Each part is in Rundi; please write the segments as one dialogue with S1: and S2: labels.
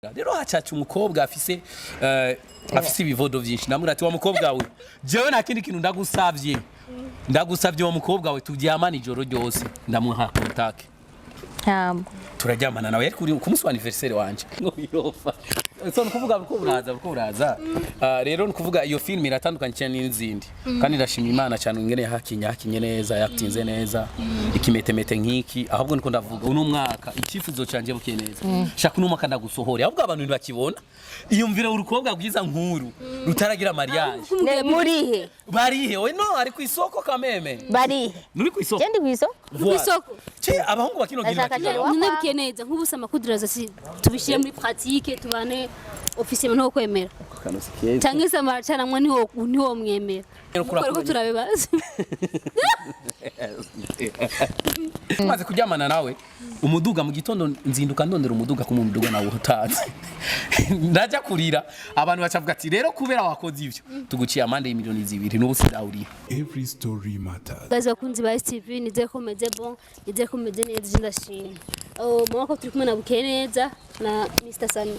S1: Rero hacaca umukobwa afise ibivodo vyinshi. Ndamubwira ati: "Wa mukobwa we, jewe nta kindi kintu ndagusavye, ndagusavye wa mukobwa we, turyamane ijoro ryose." Ndamuha contact.
S2: Ntabwo.
S1: Turaryamana nawe, yari ku munsi wa anniversaire wanje. Ngo yofa. So nukuvuga ko buraza. Ah, rero nukuvuga iyo film iratandukanye cyane n'izindi, kandi ndashima Imana cyane ingene yahakinye, yahakinye neza, yatinze neza ikimetemete nk'iki. Ahubwo niko ndavuga, uno mwaka icyifuzo canje, buke neza, shaka uno mwaka ndagusohora, ahubwo abantu ntibakibona. Iyumvire urukobwa rwiza nkuru rutaragira mariage.
S2: Murihe?
S1: Barihe? We no ari ku isoko kameme.
S2: Barihe?
S1: Nuri ku isoko.
S2: Je ndi kw'isoko.
S1: Voilà.
S3: Kw'isoko.
S1: Che abahungu bakino gira
S2: Ndashaka
S1: bakina.
S2: chéri wa-
S3: None bukiye neza nk'ubusa amakuduraza, si tubishyire muri pratique, tubane officiellement, nto kwemera
S1: Kanosi keza.
S3: cyangwa se amaracanamwe, niwo mwemera.
S1: Rero
S3: kuko turabibaza.
S1: Tumaze kuryamana nawe, umuduga mu gitondo nzinduka ndondera umuduga, ku muduga nawe utazi, ndajya kurira. Abantu bacavuga ati: "Rero kubera wakoze ivyo, tuguciye amande y'imiliyoni 2." N'ubu sindawuriha.
S4: Every story matters.
S3: Guys, bakunzi ba STV, nizeye ko meze bon, nizeye ko meze neza, je ndashima. Oh, mama ko turi kumwe na Bukeye neza na Mr Sami,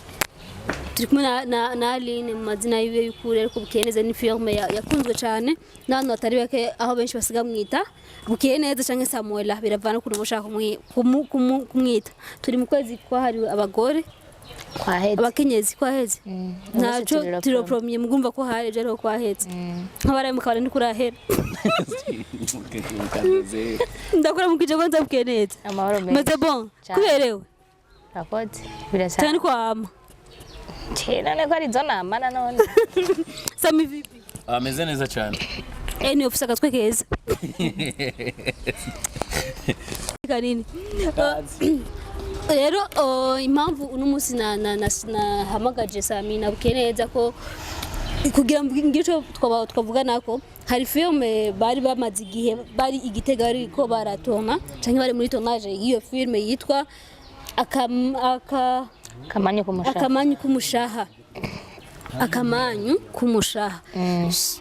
S3: turi kumwe na Aline mu mazina yiwe y'ukuri, ariko Bukeye neza ni filme yakunzwe cyane n'abantu batari bake, aho benshi basiga mwita Bukeye neza canke Samuela, biravana ukuntu mushaka kumwita. Turi mu kwezi kwahariwe abagore.
S2: Kwaheze.
S3: Abakenyezi, kwaheze. Ntaco.
S2: Turiro.
S3: Tiro premier mugumva ko hareje, ariho kwaheze, nk'abaraye mu kabari ntikurahera. Ndakora mu kijo kwanza. Bukeye neza.
S2: Amahoro meza.
S3: Meze bon?
S2: Cyane.
S3: Kuberewe?
S2: Urakoze, birasa.
S3: Cyane kwama.
S2: None ko ari izo nama nanone?
S3: Sami, vipi?
S1: Ameze neza cyane.
S3: Eh, ni ofisa agatwe keza kanini. Rero impamvu uno munsi nahamagaje Sami na Bukeye neza ko kugira ngo ngire ico twavuga nako, hari filme bari bamaze igihe bari igitega, bariko baratona canke bari muri tournage y'iyo filme yitwa
S2: Kamanyu k'umushaha.
S3: Akamanyu k'umushaha, Akamanyu k'umushaha.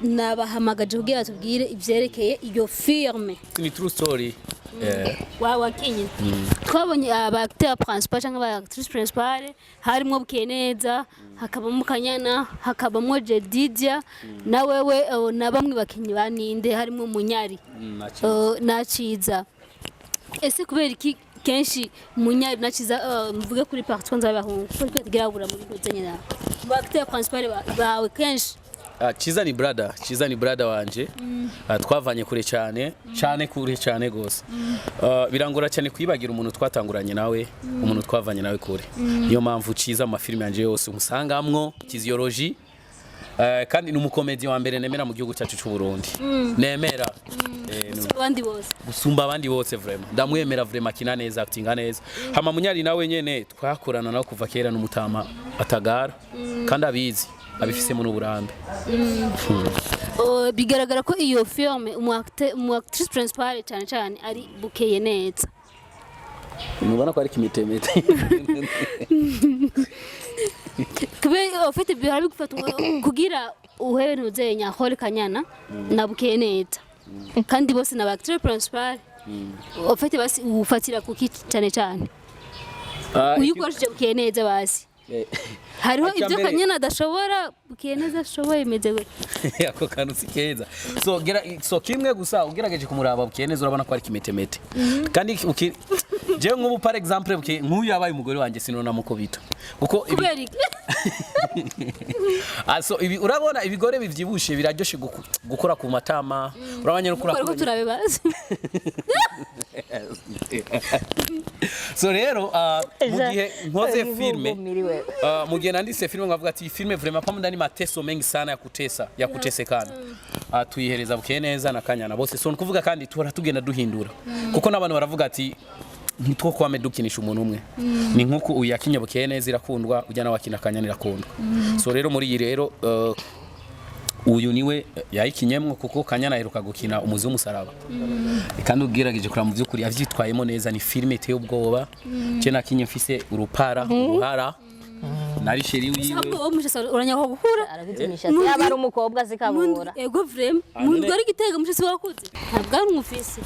S3: Nabahamagaje kugira tubwire ivyerekeye iyo filme.
S1: Ni true story.
S3: Wakinye twabonye aba acteur principal cyangwa aba actrice principale, harimo Bukeneza, hakabamo Kanyana, hakabamo Jedidia na wewe, na bamwe bakinyi baninde, harimo Munyari na Ciza. Ese kubera iki kenshi Munyari na Ciza, mvuge kuri partie kwanza y'abahungu, kuko tugira bura muri kuzanye na ba acteur principal bawe kenshi?
S1: Ah, Chiza ni brother, Chiza ni brother wanje. Ah, twavanye kure cyane, cyane kure cyane gose. Ah, birangora cyane kwibagira umuntu twatanguranye nawe, umuntu twavanye nawe kure. Niyo mpamvu Chiza mu mafilime yanje yose umusangamwo Kiziyology. Kandi ni umukomedi wa mbere nemera mu gihugu cyacu cy'u Burundi. Nemera.
S3: Abandi bose.
S1: Gusumba abandi bose, vraiment. Ndamwemera vraiment, akina neza, actinga neza. Hama Munyari nawe nyene twakorana nawe kuva kera, n'umutama atagara. Kandi abizi, abifisemo n'uburambe.
S3: Bigaragara ko iyo filme umu actrice principale cyane cyane ari Bukeye neza.
S1: Mubona ko ari kimitemete.
S3: Kubera ufite bihora bigufata kugira uhewe ntuzenya Hole Kanyana na Bukeye neza, kandi bose na actrice principale, ufite basi ufatira kuki cyane cyane uyu ukoresheje Bukeye neza basi hariho
S1: Icya
S3: ibyo
S1: mbere-
S3: Kanyana adashobora, Bukeye neza ashoboye, imeze gute?
S1: Ako kantu si keza. So gera so kimwe gusa, ugerageje kumuraba Bukeye neza, urabona ko ari kimetemete. Kandi jewe nk'ubu par exemple, Bukeye nk'uyu yabaye umugore wanjye, sinona mukubita kuko
S3: Kubera iki?
S1: Ah, so ibi urabona ibigore bivyibushe biraryoshe gukora ku matama, urabona no
S3: Kubera ko turabibaza.
S1: So rero mu gihe nkoze filme,
S2: Miriwe.
S1: Mu gihe nanditse filme nkavuga ati: "Iyi filme vraiment pamoja ni mateso mengi sana ya kutesa, ya kutesekana." Tuyihereza Bukeye neza na Kanyana bose. So nkuvuga kandi tuhora tugenda duhindura, kuko n'abantu baravuga ati ntitwo kwame dukinisha umuntu umwe. Ni nkuko uyu yakinye Bukeye neza irakundwa, ujya nawe akina Kanyana irakundwa. So rero muri iyi rero uyu niwe yayikinyemwo, kuko Kanyana aheruka gukina Umuzi w'umusaraba, kandi ugerageje kureba mu by'ukuri avyitwayemo neza. Ni filime iteye ubwoba. Je nakinye mfise urupara, uruhara, nari chéri wiwe.
S3: Ahubwo wowe mushasa uranyakwa gukura.
S2: Arafite imishatsi yaba ari umukobwa zikabura.
S3: Ego, vraiment,
S1: Ah, none-
S3: mu ari gitega umushasi wakuze, ntabwo ari umufisi.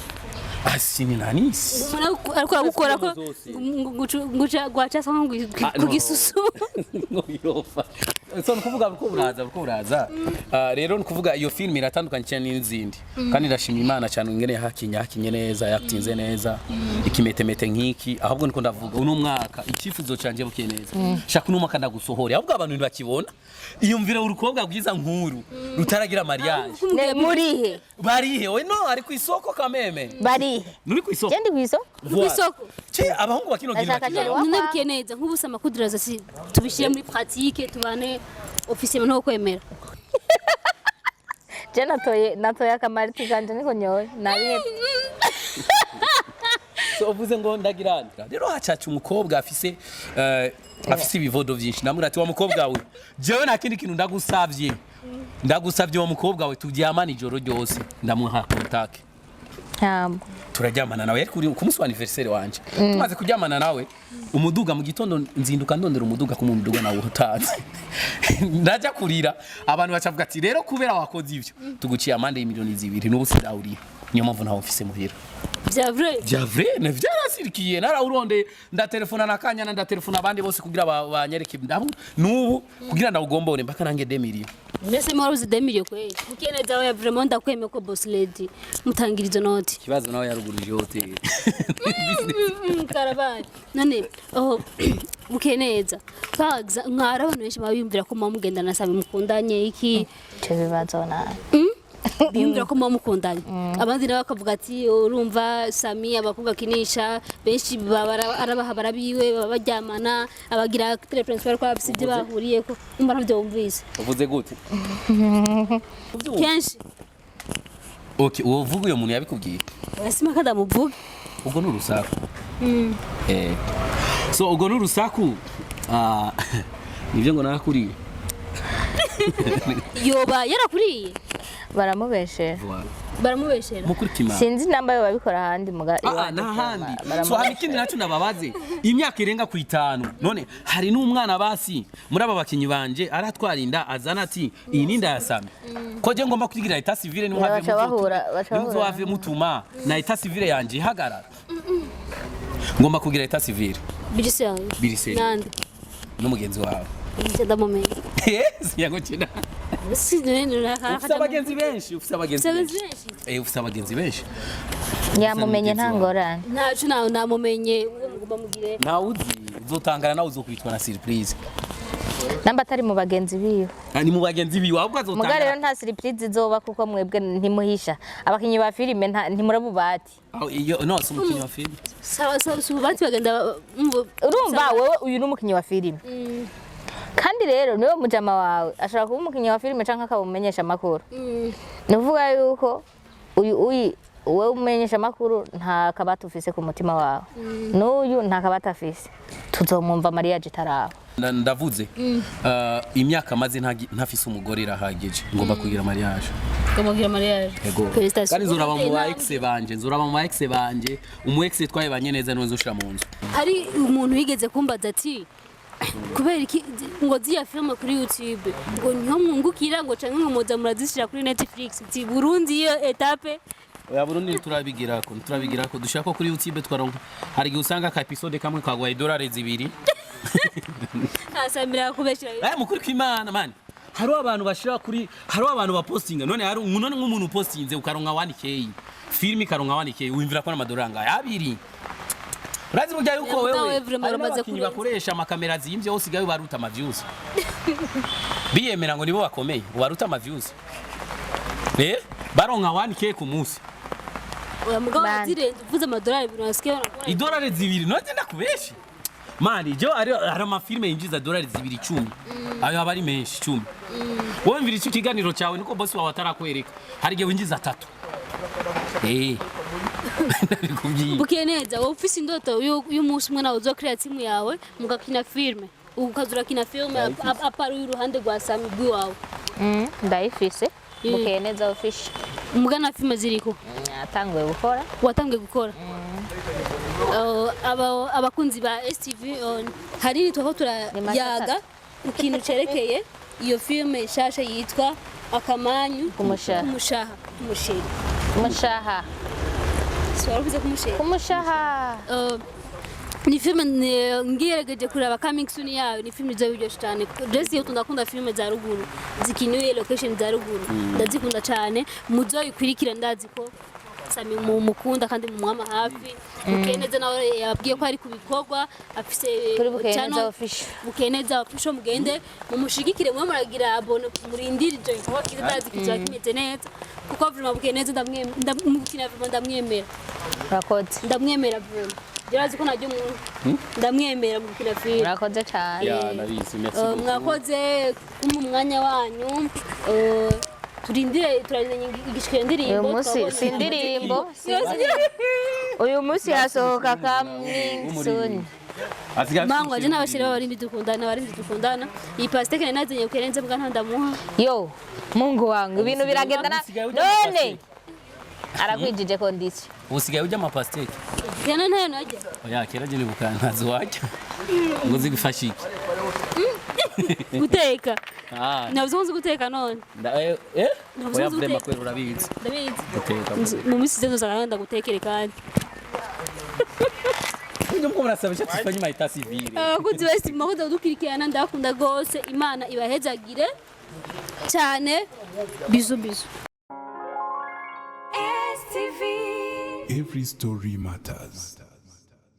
S1: Asi ni nani?
S3: Umuntu ariko aragukora ko
S1: Zose.
S3: nguca gwaca sa nko
S1: Ah,
S3: ku
S1: no.
S3: gisusu.
S1: Ngo yofa. So nukuvuga ko buraza, ko buraza. Ah, rero nukuvuga iyo film iratandukanye cyane n'izindi, kandi ndashima Imana cyane ingene yahakinye, yakinye neza, yatinze neza ikimetemete nk'iki. Ahubwo niko ndavuga, uno mwaka icyifuzo canje bukiye neza, shaka uno mwaka ndagusohora, ahubwo abantu ntibakibona. Iyumvire urukobwa bwiza nkuru rutaragira mariage.
S2: Ne, murihe?
S1: Barihe? We no ari ku isoko kameme.
S2: Barihe?
S1: Nuri ku isoko.
S2: Je ndi kw'isoko.
S1: Voilà.
S3: Isoko.
S1: Ce abahungu bakino gira
S2: Ndashaka
S1: bakina.
S2: chéri wa-
S3: None neza nk'ubusa amakuduraza si tubishyire muri pratique, tubane officiellement, no kwemera.
S2: Je natoye akamariti kanje niko nyoye nabihe.
S1: So uvuze ngo ndagira rero hacaca umukobwa afise afise ibivodo vyinshi. Ndamubwira ati: "Wa mukobwa we, jewe nta kindi kintu ndagusavye, ndagusavye wa mukobwa we, turyamane ijoro ryose." Ndamuha contact.
S2: Ntabwo.
S1: Turaryamana nawe, yari ku munsi wa anniversaire wanje. Tumaze kuryamana nawe, umuduga mu gitondo nzinduka ndondera umuduga, ku muduga nawe utanze, ndajya kurira. Abantu bacavuga ati: "Rero kubera wakoze ivyo, tuguciye amande y'imiliyoni 2." N'ubu sindawuriha, niyo mpamvu ntawe mfise muhira.
S3: Vya vrai?
S1: Vya vrai, ne vyarasirikiye. Narawurondeye, ndatelefona na Kanyana, ndatelefona abandi bose kugira banyereke ndabu nubu kugira ndawugombore mpaka nange 2 millions.
S3: Mbese mwaruzi 2 millions kweli? Bukiye neza, we vraiment ndakwemeye ko boss lady mutangira izo noti.
S1: Kibazo nawe yaruguruje hoteli.
S3: Karabaye. None oh, bukiye neza, par exemple mwari abantu benshi baba biyumvira ko muba mugendana, sabe mukundanye iki?
S2: Ivyo bibazo nabi.
S3: Biyumvira ko muba mukundanye, abandi nabo bakavuga ati: "Urumva Sami abakobwa akinisha benshi baba arabaha barabiwe, baba baryamana, abagira acteur principal ko bafise ibyo bahuriyeko." Umva, ntabyo wumvise?
S1: Uvuze gute?
S3: Kenshi.
S1: Okay, uwo uvuga, uyo muntu yabikubwiye?
S3: Sima kada muvuga.
S1: Ubwo ni urusaku. So ubwo ni urusaku. Ah, nibyo ngo narakuriye.
S3: Yoba yarakuriye?
S2: Baramubeshera.
S1: Voilà.
S3: Baramubeshera.
S1: Mukuri kimana.
S2: Sinzi namba yo babikora ahandi muga.
S1: Ah,
S2: Iwacu
S1: n'ahandi.
S2: baramubeshera.
S1: So hari ikindi nacyo nababaze: imyaka irenga ku 5, none hari n'umwana basi muri aba bakinyi banje aratwara inda, azana ati: "Iyi ni inda ya Sami"? Ko je ngomba kugira état civil, niho have
S2: Baca bahura, baca bahura.
S1: muzohave mutuma na état civil yanje ihagarara. Ngomba kugira état civil.
S3: Biri sérieux?
S1: Biri sérieux.
S3: Nande?
S1: N'umugenzi wawe.
S3: Nje ndamumenya.
S1: Siyango kina.
S3: Si none.
S1: Ufise abagenzi benshi, ufise abagenzi benshi.
S3: benshi.
S1: Eh, ufise abagenzi benshi.
S2: Yamumenye, nta ngorane.
S3: Ntacu nawe namumenye, uwo mugomba mugire.
S1: Ntawe uzi, uzotangana nawe, uzokwitwa na surprise.
S2: Namba atari mu bagenzi biwe.
S1: Ah, ni mu bagenzi biwe ahubwo.
S2: Muga rero
S1: Azotangana.
S2: nta surprise izoba, kuko mwebwe ntimuhisha abakinyi ba filime, ntimurabubati.
S1: Aho iyo no si umukinnyi wa filime.
S3: Sawa sawa, si ububatsi bagenda.
S2: Urumva wewe, uyu ni umukinyi wa filime, kandi rero niwe mujama wawe ashobora kuba umukinyi wa filime canke akaba umumenyesha amakuru. Ni ukuvuga yuko uyu uyi wowe umenyesha amakuru nta kabati ufise ku mutima wawe, n'uyu nta kabati afise, tuzomwumva mariage itaraba.
S1: Ndavuze imyaka maze ntafise umugore irahagije, ngomba kugira mariage.
S3: Kugira mariage?
S1: Ego.
S3: Félicitations.
S1: Kandi nzoraba mu ba ex banje, nzoraba mu ba ex banje, umu ex twayibanye neza niwe nzoshira mu nzu.
S3: Hari umuntu wigeze kumbaza ati: "Kubera iki ngo ziya filime kuri YouTube ngo niho mwungukira, ngo canke ngo muza murazishira kuri Netflix?" Ati: "Burundi iyo étape."
S1: Oya, Burundi turabigirako, turabigirako, dushaka ko kuri YouTube twaronka. Hari igihe usanga ka episode kamwe kagwaye idolari 2.
S3: Asamira kubeshira.
S1: Eh, mukuri kw'Imana man. Hariho abantu bashira kuri, hariho abantu bapostinga. None hari none nk'umuntu upostinze ukaronka 1K. Filimi ikaronka 1K, wimvira ko n'amadolari angahe? Abiri. Urazi burya yuko
S3: Nawe
S1: wewe
S3: vraiment
S1: hari
S3: uramaze
S1: n'abakinyi
S3: kurenza.
S1: bakoresha amakamera zimvye hose usigaye baruta ama views. Biyemera ngo nibo bakomeye, baruta ama views. Eh, baronka 1K ku munsi.
S3: Oya mugabo.
S2: Bande.
S3: Zirenze uvuze amadolari 2 nasikiye.
S1: Idolari 2, none ndakubeshi. Mani, jo ari amafilme yinjiza dolari 2 10. Ayo aba ari menshi 10. Wowe mvira icyo kiganiro cyawe niko boss wawe atarakwereka. Hari igihe winjiza 3. Eh. Ndabikubwiye.
S3: Bukiye neza, wowe ufise indoto y'umunsi umwe nawe uzokrea timu yawe mugakina filme, ukaza urakina filme à part y'uruhande rwa Sami rw'iwawe?
S2: Ndayifise. Bukeye neza official.
S3: Mugana filme ziriko?
S2: Atanguye gukora.
S3: Watangiye gukora. Abakunzi ba STV, hari twako turayaga ku kintu cerekeye iyo filme nshasha yitwa Akamanyu
S2: K'umushaha.
S3: K'umushaha, k'umusheri.
S2: Umushaha.
S3: Waravuze kumusheha.
S2: Kumushaha.
S3: Ni filime ngiyerageje kuraba coming soon yayo, ni filime izoba iryoshe cyane. Jesse, iyo ndakunda filime za ruguru zikiniwe location za ruguru, ndazikunda cyane. Muzoyikurikira, ndazi ko Sami mumukunda kandi mumwama hafi. Bukeneza nawe yababwiye ko ari ku bikorwa afise.
S2: Kuri Bukeneza
S3: Channel.
S2: Official.
S3: Bukeneza Official, mugende mumushigikire, mwe muragira abone, murindire ivyo bikorwa kiza, ndazi kizoba kimeze neza, kuko vraiment Bukeneza ndamwemera, ndamukina vraiment, ndamwemera.
S2: Urakoze.
S3: Ndamwemera vraiment, jerazi ko najya umuntu ndamwemera mu gukina filime.
S2: Urakoze cyane.
S1: Ya, nabizi, merci beaucoup.
S3: Mwakoze kumpa umwanya wanyu. Turindire, turarindanye igishika iyo ndirimbo.
S2: Uyu munsi
S3: Twabonye.
S2: si indirimbo, uyu munsi hasohoka coming soon.
S1: Asigaye afite
S3: Mangwa je
S1: umusheri.
S3: n'abashira b'abarindi dukundana, abarindi dukundana. Iyi pastèque nari nazanye Bukeneza mbwa nta ndamuha.
S2: Yo Mungu wangu, ibintu biragenda na
S1: Usigaye urya
S2: none
S1: amapasteke?
S2: Arakwijije condition.
S1: Usigaye urya amapasteke?
S3: Kena ntayo najya.
S1: Oya, kera je nibuka ntazi wajya ngo zigufashe iki?
S3: Guteka.
S1: Ah.
S3: Navuze ko nzi guteka none.
S1: Eh?
S3: Ntabwo
S1: Oya,
S3: uzi
S1: vraiment
S3: guteka.
S1: kwera urabizi.
S3: Ndabizi.
S1: Guteka.
S3: Mu minsi iza nzozana ndagutekere kandi.
S1: Ndio mko mnasababisha tufanye mahita civile.
S3: Abakunzi ba Sima bakunda kudukurikirana, ndabakunda rwose. Imana ibahezagire cyane. Bisous, bisous.
S4: Every story matters.